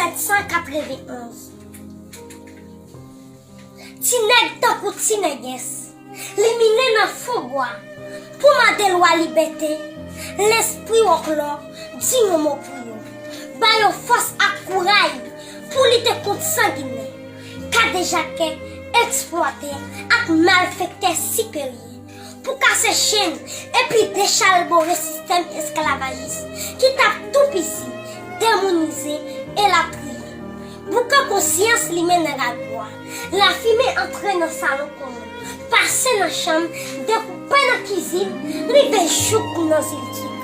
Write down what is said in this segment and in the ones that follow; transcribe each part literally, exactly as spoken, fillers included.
Sèt san katrevenn onz. Ti nèg tankou ti nègès, li minen nan fon bwa pou mande lwa libète, lespri wòklò di yon mo pou yo, ba yo fòs ak kouray pou lite kont sanginè, kadejakè, eksplwatè ak malfektè siperye, pou kase chenn epi dechalbore sistèm esklavajis ki t ap toupisi, demounize, elatriye. Boukan konsyans limen nan rad bwa, lafimen antre nan salon komin, pase nan chanm, dekoupe nan kizin, rive jouk nan ziltik.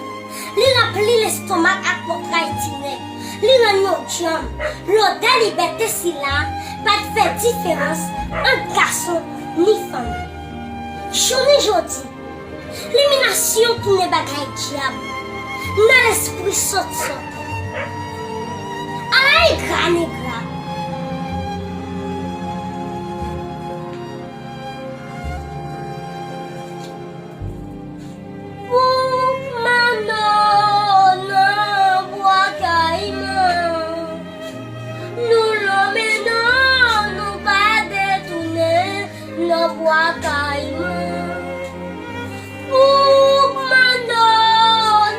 Li ranpli lestomak ak antray ti nèg. Li rann yo djanm. Lodè libète sila pa t fè diferans ant gason ni fanm. Jounen jodi, liminasyon tounen bagay dyab nan lespri sòt sòt. Ala engra negra! Bouk manno nan bwa kayiman. Nou lonmen non, nou pa detounen nan bwa kayiman. Bouk manno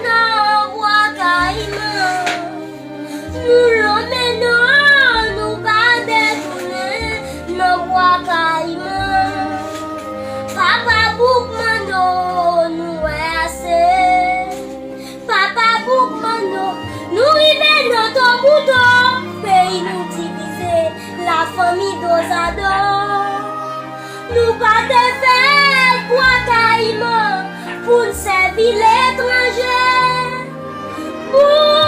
nan bwa kayiman. Nou lonmen non, nou pa detounen nan bwa kayiman. Papa bouk manno, nou wè ase. Papa bouk manno, nou rive nan to bouton. Peyi nou divize, lafanmi dozado. Nou pa te fèt bwa kayiman pou n sèvi letranje. Pou